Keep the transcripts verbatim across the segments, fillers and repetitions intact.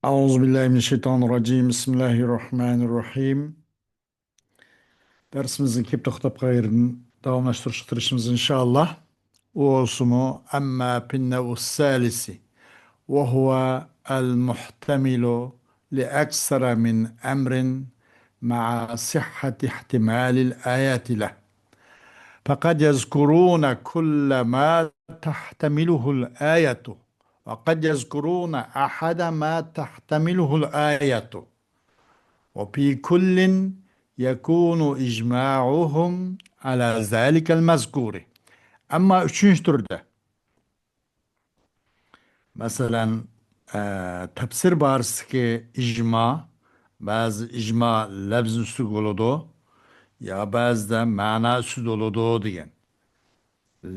أعوذ بالله من الشيطان الرجيم. بسم الله الرحمن الرحيم. دەرسىمىزنىڭ كېلىپ توختاپ قالغان يېرىدىن داۋاملاشتۇرۇشقا تىرىشىمىز، ئىنشائاللا. ئۇ بولسىمۇ، أما في النوع الثالث وهو المحتمل لأكثر من أمر مع صحة احتمال الآية له، فقد يذكرون كل ما تحتمله الآية، وقد يذكرون أحد ما تحتمله الآية، وفي كل يكون إجماعهم على ذلك المذكور. ئەمما ئۈچىنچى تۈردە، مەسىلەن، ئە، تەپسىر بارىسىدىكى ئىجما، بەزى ئىجما لەپزى ئۈستىدە بولىدۇ، يا بەزىدە مەنا ئۈستىدە بولىدۇ دېگەن.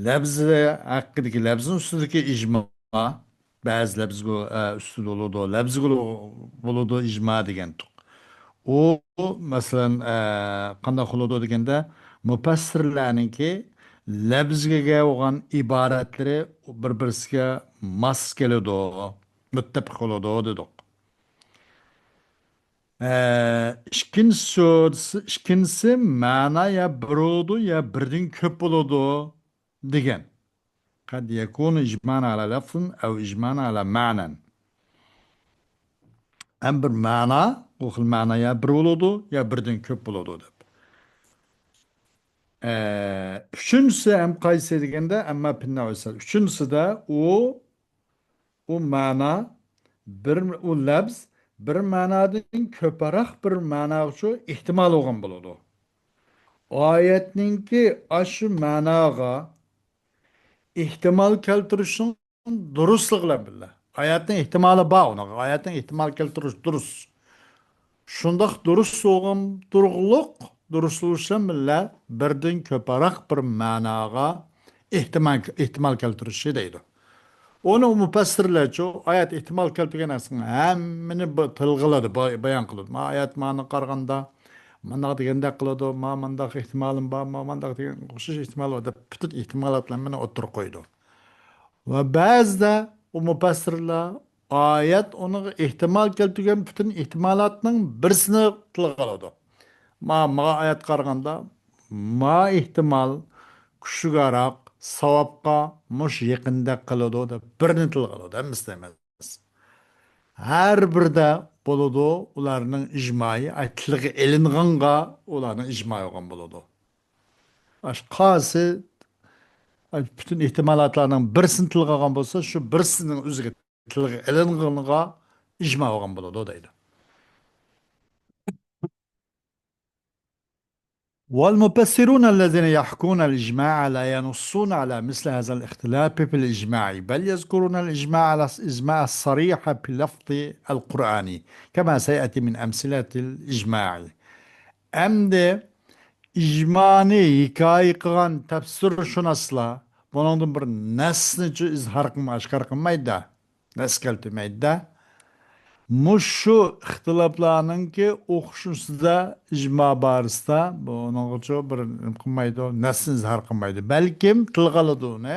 لەپزى ھەققىدىكى، لەپزىنىڭ ئۈستىدىكى ئىجما، بەزى لەپزىگە، ئە، ئۈستىدە بولىدۇ، لەپزىگە بولىدۇ ئىجما دېگەنتۇق. ئۇ، مەسىلەن، ئە، قانداق بولىدۇ دېگەندە، مۇپەسسىرلەرنىڭكى لەپزىگە بولغان ئىبارەتلىرى بىر-بىرسىگە ماس كېلىدۇ، مۇتتەپىق بولىدۇ دېدۇق. ئە، ئىككىنچىسى، ئىككىنچىسى مەنا يا بىر بولىدۇ، يا بىردىن كۆپ بولىدۇ دېگەن. قد يكون إجماعا على لفظ أو إجماعا على معنى. ھەم بىر مەنا، ئۇ خىل مەنا يا بىر بولىدۇ، يا بىردىن كۆپ بولىدۇ دەپ. ئە، ئۈچىنچىسى ھەم قايسى دېگەندە، أما في النوع الثالث. ئۈچىنچىسىدە ئۇ، ئۇ مەنا، بىر، ئۇ لەپز بىر مەنادىن كۆپرەك بىر مەناغىچۇ ئېھتىمال بولغان بولىدۇ. ئايەتنىڭكى ئاشۇ مەناغا ئېھتىمال كەلتۈرۈشنىڭ دۇرۇسلۇقى بىلەن بىللە. ئايەتنىڭ ئېھتىمالى بار ئۇنىڭغا. ئايەتنىڭ ئېھتىمال كەلتۈرۈش دۇرۇس. شۇنداق دۇرۇس بولغان تۇرغۇلۇق، دۇرۇس بولۇش بىلەن بىللە بىردىن كۆپرەك بىر مەناغا ئېھتىمال، ئېھتىمال كەلتۈرۈشى دەيدۇ. ئۇنى مۇپەسسىرلەرچۇ، ئايەت ئېھتىمال كەلتۈرگەن نەرسىنىڭ ھەممىنى بۇ-، تىلغا ئالىدۇ، با-، بايان قىلىدۇ. ما ئايەت مانا قارىغاندا مانداق دېگەندەك قىلىدۇ، ما مانداق ئېھتىمالىم بار، ما مانداق دېگەن ئوخشاش ئېھتىمال بار دەپ پۈتۈن ئېھتىمالاتلارنى ئوتتۇرىغا قويىدۇ. ۋە بەزىدە ئۇ مۇپەسسىرلەر ئايەت ئۇنىڭغا ئېھتىمال كەلتۈرگەن پۈتۈن ئېھتىمالاتنىڭ بىرسىنى تىلغا ئالىدۇ. ما، ماڭا ئايەت قارىغاندا، ما ئېھتىمال كۈچلۈكرەك، ساۋابقا مۇشۇ يېقىندەك قىلىدۇ دەپ بىرنى تىلغا ئالىدۇ، ھەممىسىنى ئەمەس. ھەر بىردە بولىدۇ ئۇلارنىڭ ئىجمائى، ئاي، تىلغا ئېلىنغانغا ئۇلارنىڭ ئىجمائى بولغان بولىدۇ. ئاش-، قاسى، ئاي، پۈتۈن ئېھتىمالاتلارنىڭ بىرسىنى تىلغا ئالغان بولسا، شۇ بىرسىنىڭ ئۆزىگە تىلغا ئېلىنغىنىغا ئىجما بولغان بولىدۇ دەيدۇ. والمفسرون الذين يحكون الإجماع لا ينصون على مثل هذا الاختلاف في الإجماع، بل يذكرون الإجماع على الإجماع الصريح في اللفظ القرآني، كما سيأتي من أمثلة الإجماع. ئەمدى ئىجمانى ھېكايە قىلغان تەپسىرشۇناسلار بۇنىڭدىن بىر نەسنىچۇ ئىزھار قىلماي، ئاشكارا قىلمايدۇ، نەس كەلتۈرمەيدۇ. مۇشۇ ئىختىلاپلارنىڭكى ئوخشىشىدا ئىجما بارىسىدا بۇنىڭغىچۇ بىر نېمە قىلمايدۇ، نەسنى ئىزھار قىلمايدۇ. بەلكىم تىلغا ئالىدۇ ئۇنى.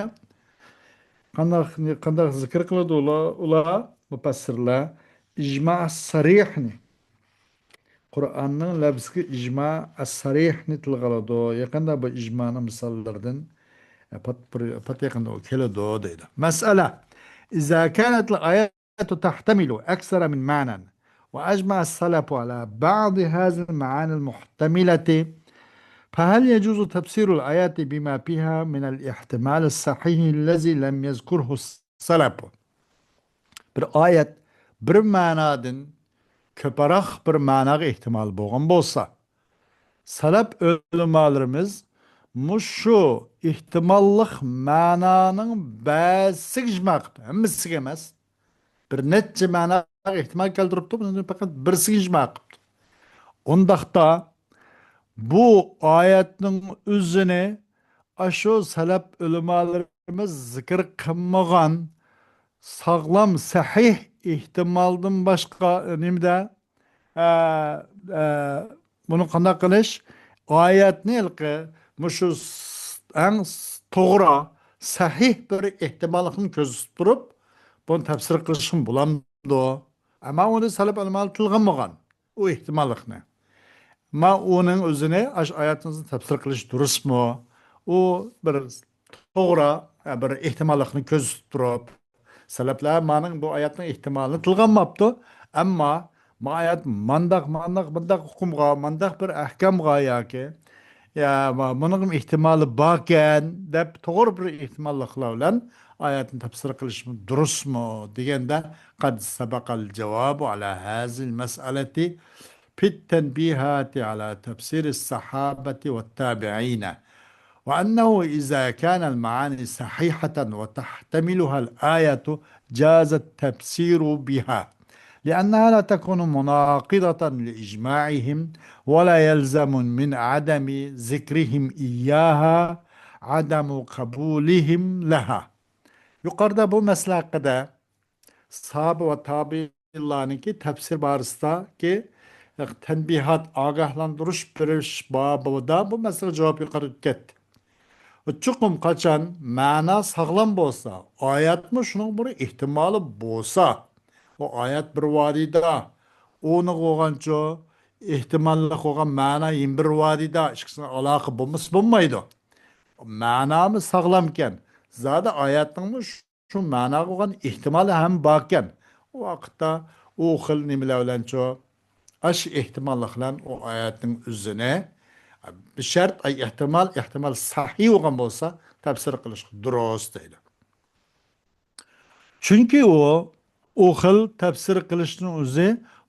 قانداق، قانداق زىكىر قىلىدۇ ئۇلار، ئۇلار، مۇپەسسىرلەر؟ ئىجما سەرىھنى، قۇرئاننىڭ لەپزىگە ئىجما ئەس-سەرىھنى تىلغا ئالىدۇ. يېقىندا بۇ ئىجمانىڭ مىساللىرىدىن، ئە، پات، بىر، پات يېقىندا ئۇ كېلىدۇ دەيدۇ. مەسئەلە، إذا كانت الآية تحتمل أكثر من معنى، وأجمع السلف على بعض هذه المعاني المحتملة، فهل يجوز تفسير الآية بما فيها من الاحتمال الصحيح الذي لم يذكره السلف؟ بىر ئايەت بىر مەنادىن كۆپرەك بىر مەناغا ئېھتىمال بولغان بولسا، سەلەپ ئۆلىمالىرىمىز مۇشۇ ئېھتىماللىق مەنانىڭ بەزىسىگە ئىجما قىپتۇ، ھەممىسىگە ئەمەس. بىر نەچچە مەناغا ئېھتىمال كەلتۈرۈپتۇ، بۇنىڭدىن پەقەت بىرسىگە ئىجما قىپتۇ. ئۇنداقتا بۇ ئايەتنىڭ ئۆزىنى ئاشۇ سەلەپ ئۆلىمالىرىمىز زىكىر قىلمىغان ساغلام، سەھىھ ئېھتىمالدىن باشقا، نېمىدە، ئە، ئە، بۇنى قانداق قىلىش؟ ئايەتنى ھېلىقى مۇشۇ س-، ئەڭ س-، توغرا، سەھىھ بىر ئېھتىماللىقنى كۆزىتىپ تۇرۇپ، بۇنى تەپسىر قىلىشقىمۇ بولامدۇ؟ ئەمما ئۇنى سەلەپ ئۆلىمالار تىلغا ئالمىغان، ئۇ ئېھتىماللىقنى. ئەمما ئۇنىڭ ئۆزىنى ئاش ئايەتنى تەپسىر قىلىش دۇرۇسمۇ؟ ئۇ بىر توغرا، بىر ئېھتىماللىقنى كۆرسىتىپ تۇرۇپ، سەلەپلەر مانىڭ بۇ ئايەتنىڭ ئېھتىمالىنى تىلغا ئالماپتۇ. ئەمما ما ئايەت مانداق، مانداق، مانداق ھوقۇمغا، مانداق بىر ئەھكامغا ياكى، يا، ما-، بۇنىڭ ئېھتىمالى باركەن دەپ توغرا بىر ئېھتىماللىقلار بىلەن ئايەتنى تەپسىر قىلىشمۇ دۇرۇسمۇ دېگەندە، قەد سەبەقەل جاۋابۇ ئەلا ھازىل مەسئەلەتى فىت تەنبىھاتى ئەلا تەفسىرىس سەھابەتى ۋەت تابىئىنە. وأنه إذا كان المعاني صحيحة وتحتملها الآية جاز التفسير بها، لأنها لا تكون مناقضة لإجماعهم، ولا يلزم من عدم ذكرهم إياها عدم قبولهم لها. يۇقىرىدا بۇ مەسىلە ھەققىدە ساھابە ۋە تابىئىنلارنىڭكى تەپسىر بارىسىدىكى تەنبىھات، ئاگاھلاندۇرۇش بېرىش بابىدا بۇ مەسىلىگە جاۋاب يۇقىرى ئۆتۈپ كەتتى. چوقۇم قاچان مەنا ساغلام بولسا، ئايەتمۇ شۇنىڭ بىر ئېھتىمالى بولسا، ئۇ ئايەت بىر ۋادىدا، ئۇنىڭ بولغانچۇ ئېھتىماللىق بولغان مەنا يەنە بىر ۋادىدا، ئىككىسىنىڭ ئالاقە بولمىسا بولمايدۇ. مەنامۇ ساغلامكەن، زادى ئايەتنىڭمۇ شۇ مەناغا بولغان ئېھتىمالى ھەم باركەن. ئۇ ۋاقىتتا ئۇ خىل نېمىلەر بىلەنچۇ، ئاشۇ ئېھتىماللىق بىلەن ئۇ ئايەتنىڭ ئۆزىنى بىر شەرت، ئەي ئېھتىمال، ئېھتىمال سەھىھ بولغان بولسا، تەپسىر قىلىشقا دۇرۇس دەيدۇ. چۈنكى ئۇ، ئۇ خىل تەپسىر قىلىشنىڭ ئۆزى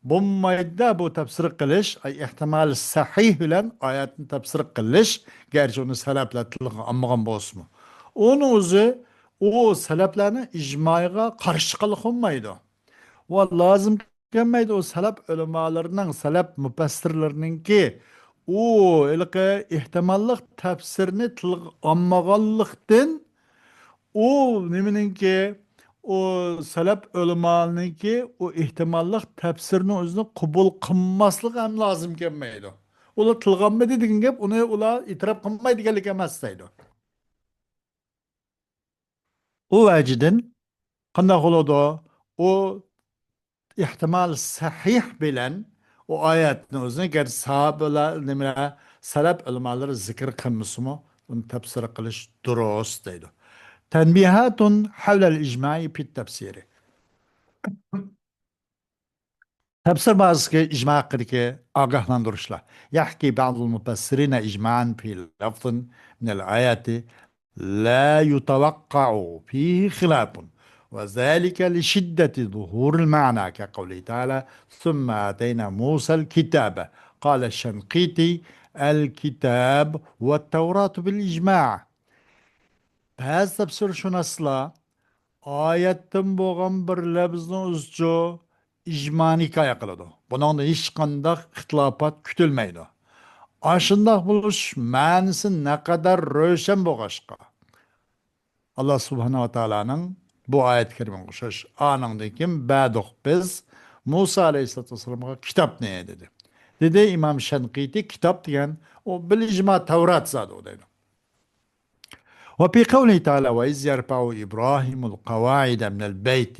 بولمايدۇ، بۇ تەپسىر قىلىش، ئەي ئېھتىمال سەھىھ بىلەن ئايەتنى تەپسىر قىلىش، گەرچە ئۇنى سەلەپلەر تىلغا ئالمىغان بولسىمۇ. ئۇنىڭ ئۆزى ئۇ سەلەپلەرنىڭ ئىجمائىغا قارشى چىققانلىق بولمايدۇ. ۋە لازىم كەلمەيدۇ ئۇ سەلەپ ئۆلىمالىرىنىڭ، سەلەپ مۇپەسسىرلىرىنىڭكى ئۇ ھېلىقى ئېھتىماللىق تەپسىرنى تىلغا ئالمىغانلىقتىن، ئۇ نېمىنىڭكى، ئۇ سەلەپ ئۆلىمالىرىنىڭكى ئۇ ئېھتىماللىق تەپسىرنىڭ ئۆزىنى قوبۇل قىلماسلىقى ھەم لازىم كەلمەيدۇ. ئۇلار تىلغا ئالمىدى دېگەن گەپ، ئۇنى ئۇلار ئېتىراپ قىلمايدىغانلىك ئەمەس دەيدۇ. ئۇ ۋەجىدىن قانداق بولىدۇ؟ ئۇ ئېھتىمال سەھىھ بىلەن ئۇ ئايەتنى ئۆزىنى گەرچە ساھابىلەر، نېمىلەر، سەلەپ ئۆلىمالىرى زىكىر قىلمىسىمۇ، ئۇنى تەپسىر قىلىش دۇرۇس دەيدۇ. تەنبىھاتۇن ھەۋلەل ئىجمائى پىت تەپسىرى. تەپسىر بارىسىدىكى ئىجما ھەققىدىكى ئاگاھلاندۇرۇشلار. يەھكى بەزۇل مۇپەسسىرىنە ئىجمائەن في لفظ من الآية لا يتوقع فيه خلاف، وذلك لشدة ظهور المعنى كقوله تعالى: ثم آتينا موسى الكتاب. قال الشنقيطي: الكتاب والتوراة بالإجماع. بەزى تەپسىرشۇناسلار ئايەتتىن بولغان بىر لەپزنىڭ ئۆزىچۇ ئىجمانى ھېكايە قىلىدۇ. بۇنىڭدا ھېچقانداق ئىختىلاپات كۈتۈلمەيدۇ. ئاشۇنداق بولۇش مەنىسى نەقەدەر روشەن بولغاچقا، ئاللا سۇبھانەھۇ ۋە تائالانىڭ بۇ ئايەت كەرىمىگە ئوخشاش، ئانىڭدىن كېيىن بەردۇق بىز مۇسا ئەلەيھىسسالاتۇ ۋەسسالامغا كىتابنى دېدى. دېدى ئىمام شەنقىتى، كىتاب دېگەن ئۇ بىل ئىجما تەۋرات زادى ئۇ دەيدۇ. وفي قوله تعالى: وإذ يرفع إبراهيم القواعد من البيت.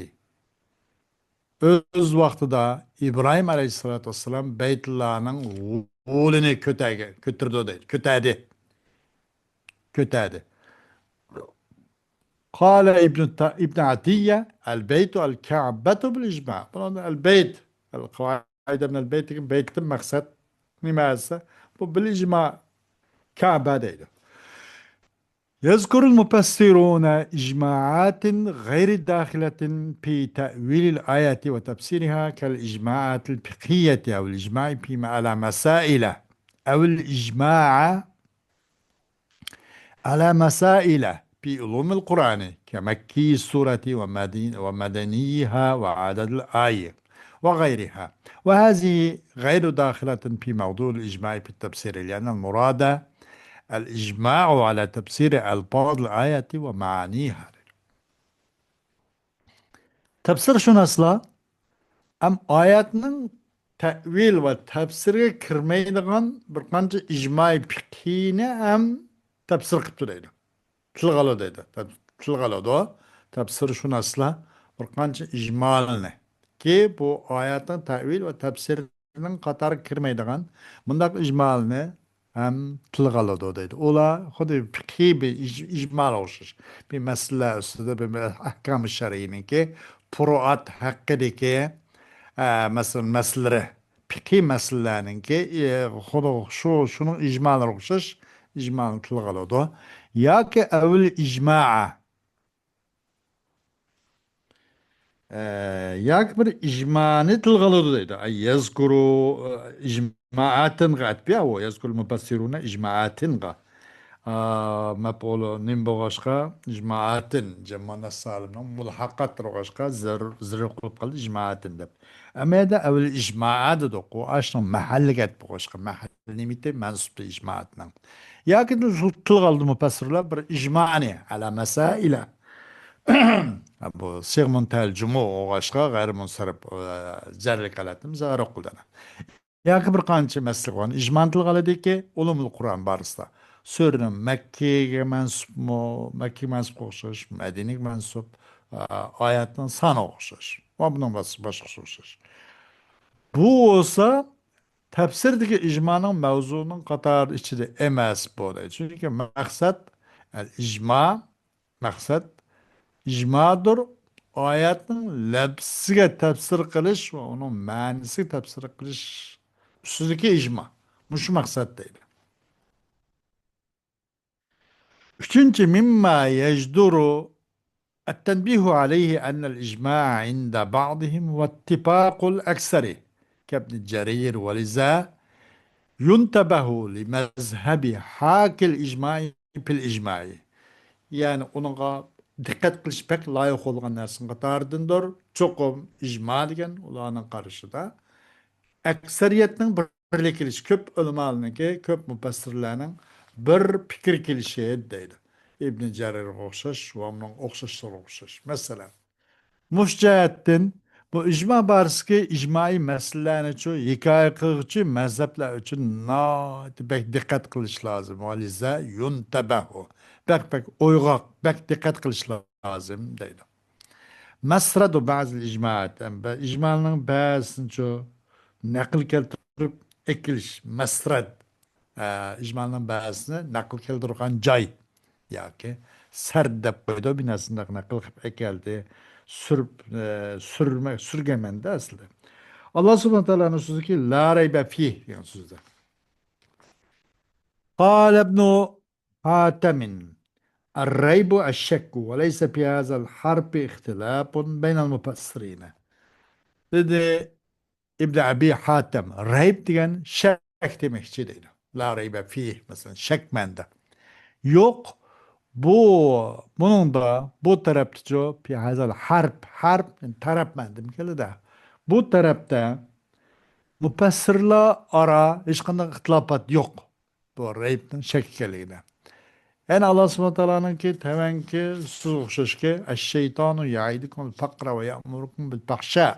ئۆز ۋاقتىدا ئىبراھىم ئەلەيھىسسالاتۇ ۋەسسالام بەيتۇللانىڭ ھولىنى كۆتەرگە-، كۆتۈردى دەيدۇ. كۆتەردى. كۆتەردى. قال ابن ت-، ابن عطية: البيت الكعبة بالإجماع. بۇنىڭدا ئەل بەيت، ئەل قاۋائىد مىنەل بەيت دېگەن بەيتتىن مەقسەت نېمە دېسە، بۇ بىل ئىجما كەبە دەيدۇ. يذكر المفسرون إجماعات غير داخلة في تأويل الآية وتفسيرها كالإجماعات الفقهية أو الإجماع فيما على مسائل أو الإجماع على مسائل في علوم القرآن كمكي السورة ومدن-، ومدنيها وعدد الآية وغيرها، وهذه غير داخلة في موضوع الإجماع في التفسير، لأن المراد الإجماع على تفسير ألفاظ الآية ومعانيها. تەپسىرشۇناسلار ھەم ئايەتنىڭ تەئۋىل ۋە تەپسىرگە كىرمەيدىغان بىر قانچە ئىجمائىي پىقھىنى ھەم تەپسىر قىپتۇ دەيدۇ. تىلغا ئالىدۇ دەيدۇ. تەپ-، تىلغا ئالىدۇ. تەپسىرشۇناسلار بىر قانچە ئىجمالنى، بۇ ئايەتنىڭ تەۋىل ۋە تەپسىرىنىڭ قاتارىغا كىرمەيدىغان مۇنداق ئىجمالارنى ھەم تىلغا ئالىدۇ دەيدۇ. ئۇلار خۇددى پىقھىي بىر ئىج-، ئىجمالغا ئوخشاش. بىر مەسىلىلەر ئۈستىدە بىر ئەھكام شەرئىينىڭكى پۇرۇئات ھەققىدىكى، ئە، مەسىلەن، مەسىلىلىرى، پىقھىي مەسىلىلەرنىڭكى، ئە، خۇددى شۇ، شۇنىڭ ئىجمالىغا ئوخشاش ئىجمالنى تىلغا ئالىدۇ. ياكى ئەۋىل ئىجماء. ئە، ياكى بىر ئىجمانى تىلغا ئالىدۇ دەيدۇ. ئەي، يەزكۇرۇ، ئە، ئىجمائاتىنغا ئەتىپ، يا، ئۇ يەزكۇرۇ مۇپەسسىرۇنە ئىجمائاتىنغا. ئا، مەپئۇلى نېمە بولغاچقا، ئىجمائاتىن، جەمئۇ مۇئەننەس سالىمنىڭ مۇلھەقاتلىرى بولغاچقا، زەر-، زەرۇر قىلىپ قالدى ئىجمائاتىن دەپ. ئەمما يەردە ئەۋەل ئىجمائا دېدۇق، ئۇ ئاشۇنىڭ مەھەللىگە ئەتىپ بولغاچقا، مەھەللە نېمىتى مەنسۇپتۇ ئىجمائاتنىڭ. ياكى تىلغا ئالدى مۇپەسسىرلار بىر ئىجمانى، ئەلا مەسائىلە. بۇ سىغمۇن تەل جۇمۇ بولغاچقا، غەيرى مۇنسەرىپ، ئە، جەرلىك ھالەتنى زەرۇر قىلدى. ياكى بىر قانچە مەسىلە بولغان ئىجمانى تىلغا ئالىدۇكى، ئۇلۇمۇل قۇرئان بارىسىدا. سۈرىنىڭ مەككىگە مەنسۇپمۇ، مەككىگە مەنسۇپقا ئوخشاش، مەدىنىگە مەنسۇپ، ئا، ئايەتنىڭ سانىغا ئوخشاش. ۋە بۇنىڭ باشقىسىغا ئوخشاش. بۇ بولسا تەپسىردىكى ئىجمانىڭ مەۋزۇنىڭ قاتارى ئىچىدە ئەمەس بۇ دەيدۇ. چۈنكى مەقسەت ئەل ئىجما، مەقسەت ئىجمادۇر، ئايەتنىڭ لەپسىگە تەپسىر قىلىش ۋە ئۇنىڭ مەنىسىگە تەپسىر قىلىش ئۈستىدىكى ئىجما. مۇشۇ مەقسەت دەيدۇ. ئۈچىنچى، مما يجدر التنبيه عليه أن الإجماع عند بعضهم واتفاق الأكثر كابن جرير ولذا ينتبه لمذهب حاكي الإجماع في الإجماع. يەنى ئۇنىڭغا دىققەت قىلىش بەك لايىق بولغان نەرسىنىڭ قاتارىدىندۇر. چوقۇم ئىجما دېگەن ئۇلارنىڭ قارىشىدا ئەكسەرىيەتنىڭ بىرگە كېلىشى، كۆپ ئۆلىمالارنىڭكى، كۆپ مۇپەسسىرلەرنىڭ بىر پىكىر كېلىشى دەيدۇ. ئىبنى جەرىرگە ئوخشاش ۋە ئۇنىڭ ئوخشاشلىرىغا ئوخشاش. مەسىلەن، مۇشۇ جەھەتتىن بۇ ئىجما بارىسىدىكى ئىجمائىي مەسىلىلەرنىچۇ ھېكايە قىلغۇچى مەزھەپلەر ئۈچۈن ناھايىتى بەك دىققەت قىلىش لازىم. ۋەلىزە يۇنتەبەھۇ. بەك، بەك ئويغاق، بەك دىققەت قىلىش لازىم دەيدۇ. مەسرەدۇ بەزىل ئىجمائات. ئىجمانىڭ بەزىسىنىچۇ نەقىل كەلتۈرۈپ ئەكېلىش. مەسرەد. ئە، ئىجمانىڭ بەزىسىنى نەقىل كەلتۈرگەن جاي. ياكى سەرد دەپ قويىدۇ، بىر نەرسىنى نەقىل قىلىپ ئەكەلدى. سۈرۈپ، ئە، سۈرمە-، سۈرگەنمەندە ئەسلىدە. ئاللا سۇبھانە تائالانىڭ سۆزىكى، لا رەيبە فىھ دېگەن سۆزدە. قال ابن حاتم، الريب الشك، وليس في هذا الحرف اختلاف بين المفسرين. دېدى ئىبن ئەبى ھاتەم، رەيب دېگەن شەك دېمەكچى دەيدۇ. لا رەيبە فىھ، مەسىلەن، شەك مەنىدە. يوق، بۇ، بۇنىڭدا، بۇ تەرەپتىچۇ، في هذا الحرف، حرف، يەنى تەرەپ مەنىدىمۇ كېلىدۇ. بۇ تەرەپتە مۇپەسسىرلار ئارا ھېچقانداق ئىختىلاپات يوق. بۇ رەيبنىڭ شەك ئىكەنلىكىدە. يەنى ئاللا سۇبھانە تائالانىڭكى تەۋەنكى سىزگە ئوخشاشكى، الشيطان يعدكم الفقر ويأمركم بالفحشاء.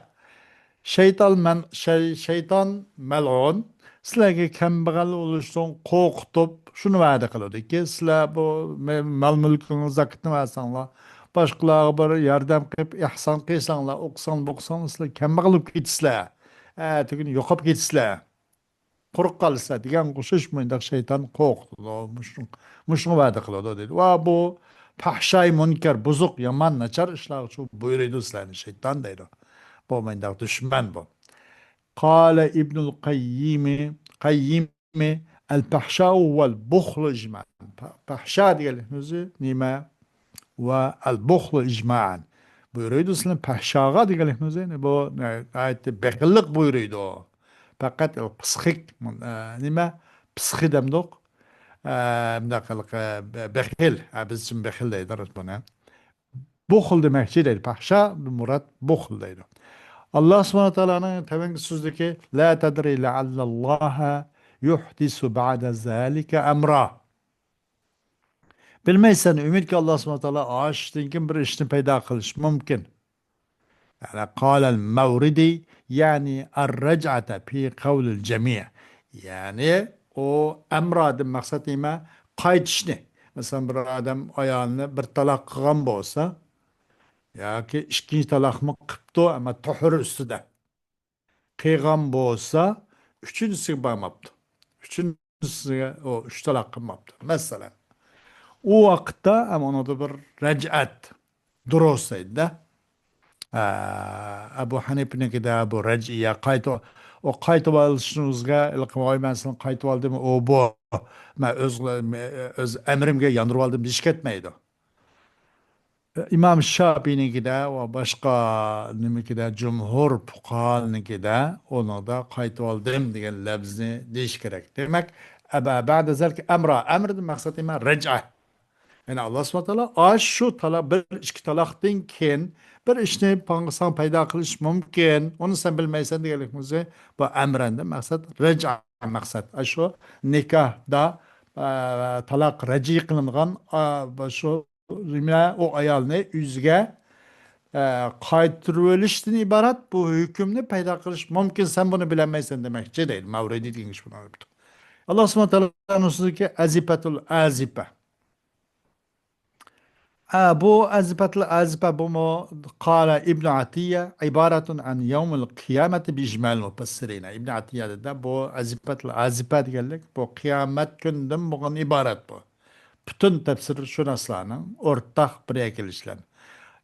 شەيتان مەن-، شەي-، شەيتان مەلئۇن سىلەرگە كەمبەغەل بولۇشتىن قورقۇتۇپ، شۇنى ۋەدە قىلىدۇكى، سىلەر بۇ مە-، مال-مۈلكىڭىز زاكىتىنى بەرسەڭلار، باشقىلارغا بىر ياردەم قىلىپ، ئېھسان قىلساڭلار، ئوقۇساڭلار، بوقساڭلار، سىلەر كەمبەغەل بولۇپ كېتىسىلەر. ئەتىگۈنى يوقاپ كېتىسىلەر. قۇرۇق قالىسىلەر دېگەنگە ئوخشاش مۇنداق شەيتان قورقۇتىدۇ، مۇشۇ-، مۇشۇنى ۋەدە قىلىدۇ دەيدۇ. ۋە بۇ پەھشاي مۇنكەر، بۇزۇق، يامان، ناچار ئىشلارغىچۇ بۇيرۇيدۇ سىلەرنى شەيتان دەيدۇ. بۇ مۇنداق دۈشمەن بۇ. قال ابن القيم، قەييىم، الفحشاء والبخل إجماعا. پە-، پەھشا دېگەنلىكنىڭ ئۆزى نېمە؟ ۋە البخل إجماعا. بۇيرۇيدۇ سىلەرنى پەھشاغا دېگەنلىكنىڭ ئۆزى، يەنى بۇ ناھايىتى بېخىللىق بۇيرۇيدۇ. پەقەت پىسخىك، ئە، نېمە؟ پىسخى دەمدۇق. ئە، مۇنداق قىلىق، ئە، بېخىل. ئە، بىز ئۈچۈن بېخىل دەيدۇ بۇنى. بۇخل دېمەكچى دەيدۇ. پەھشا مۇراد بۇخل دەيدۇ. ئاللا سۇبھانە تائالانىڭ تەۋەنكى سۆزىدىكى، لا تدري لعل الله يحدث بعد ذلك أمرا. بىلمەيسەن، ئۈمىدكى، ئاللا سۇبھانە تائالا ئاشتىن كېيىن بىر ئىشنى پەيدا قىلىشى مۇمكىن. يەنى قال الماوردي، يەنى الرجعة في قول الجميع. يەنى ئۇ ئەمرادىن مەقسەت نېمە؟ قايتىشنى. مەسىلەن، بىر ئادەم ئايالىنى بىر تالاق قىلغان بولسا، ياكى ئىككىنچى تالاقمۇ قىپتۇ، ئەمما تۇھۇر ئۈستىدە قىلغان بولسا، ئۈچىنچىسىگە بارماپتۇ. ئۈچىنچىسىگە ئۇ ئۈچ تالاق قىلماپتۇ. مەسىلەن، ئۇ ۋاقىتتا ھەم ئۇنىڭدا بىر رەجئەت، دۇرۇس دەيدۇ-دە. ئە، ئەبۇ ھەنىپىنىڭكىدە بۇ رەجئىيە، قايتا، ئۇ قايتىۋالىشىڭىزغا، ھېلىقى، ۋاي، مەن سېنى قايتىۋالدىم، ئۇ، بۇ، مەن ئۆز، ئۆز ئەمرىمگە ياندۇرۇۋالدىم دېيىش كەتمەيدۇ. ئىمام شاپىينىڭكىدە ۋە باشقا نېمىكىدە، جۇمھۇر پۇقاھانىڭكىدە ئۇنىڭدا قايتىۋالدىم دېگەن لەپزنى دېيىش كېرەك. دېمەك، ئەبە بەدە زەلكە ئەمرا، ئەمردىن مەقسەت نېمە؟ رەجئە. يەنى ئاللا سۇبھانەھۇ ۋە تائالا ئاشۇ تالاق، بىر ئىككى تالاقتىن كېيىن بىر ئىشنى پاڭ-، ساڭا پەيدا قىلىش مۇمكىن، ئۇنى سەن بىلمەيسەن دېگەنلىكىمىز بۇ ئەمرەندىن مەقسەت رەجئە مەقسەت. ئاشۇ نىكاھدا، ئە، تالاق رەجئىي قىلىنغان، ئا، شۇ نېمە، ئۇ ئايالنى ئۆزىگە، ئە، قايتۇرۇۋېلىشتىن ئىبارەت بۇ ھۆكۈمنى پەيدا قىلىش مۇمكىن، سەن بۇنى بىلەلمەيسەن دېمەكچى دەيدۇ. مەۋرىدى دېگەن كىشى بۇنى ئېيتىپتۇ. ئاللا سۇبھانەھۇ ۋە تائالانىڭ سۆزىدىكى ئەزىپەتۇل ئازىپە. ئە، بۇ ئەزىپەتۇل ئازىپە بۇمۇ قالە ئىبنۇ ئەتىيە ئىبارەتۇن ئەن يەۋمىل قىيامەتى بىئىجمەئىل مۇپەسسىرىنە. ئىبنۇ ئەتىيە دېدى، بۇ ئەزىپەتۇل ئازىپە دېگەنلىك بۇ قىيامەت كۈنىدىن بولغان ئىبارەت بۇ. پۈتۈن تەپسىرشۇناسلارنىڭ ئورتاق بىر يەرگە كېلىشلەر.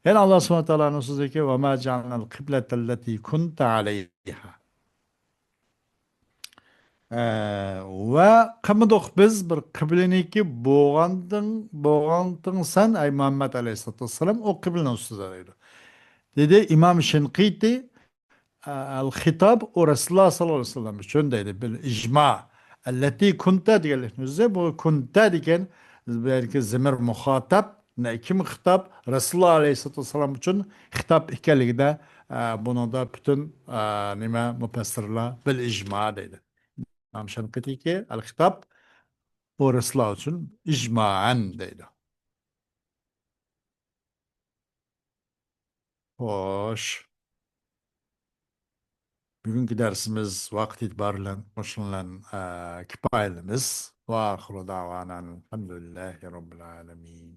يەنە ئاللا سۇبھانەھۇ ۋە تائالانىڭ سۆزىدىكى، «ۋە ما جەئەلنەل قىبلەتەللەتى كۇنتە ئەلەيھا.» ئە، ۋە قىلمىدۇق بىز بىر قىبلىنىكى بولغانتىڭ، بولغانتىڭ سەن، ئەي مۇھەممەد ئەلەيھىسسالاتۇ ۋەسسالام، ئۇ قىبلىنىڭ ئۈستىدە دەيدۇ. دېدى ئىمام شىنقىتى، ئە، ئەل خىتاب ئۇ رەسۇلۇللا ساللاللاھۇ ئەلەيھى ۋەسەللەم ئۈچۈن دەيدۇ. بىل ئىجما. ئەللەتى كۇنتە دېگەنلىكنى ئۆزى، بۇ كۇنتە دېگەن بەلكى زىمىر مۇخاتاب، نە-، كىم خىتاب؟ رەسۇلۇللا ئەلەيھىسسالاتۇ ۋەسسالام ئۈچۈن خىتاب ئىكەنلىكىدە، ئە، بۇنىڭدا پۈتۈن، ئە، نېمە، مۇپەسسىرلار بىل ئىجما دەيدۇ. ئىمام شەنقىتىيكى ئەل خىتاب ئۇ رەسۇلۇللا ئۈچۈن ئىجمائەن دەيدۇ. خوش. بۈگۈنكى دەرسىمىز ۋاقىت ئېتىبارى بىلەن مۇشۇنىڭ بىلەن، ئە، كۇپايىلىنىمىز. ۋە ئاخىرۇ دەئۋانا ئەلھەمدۇلىللاھى رەببىل ئالەمىن.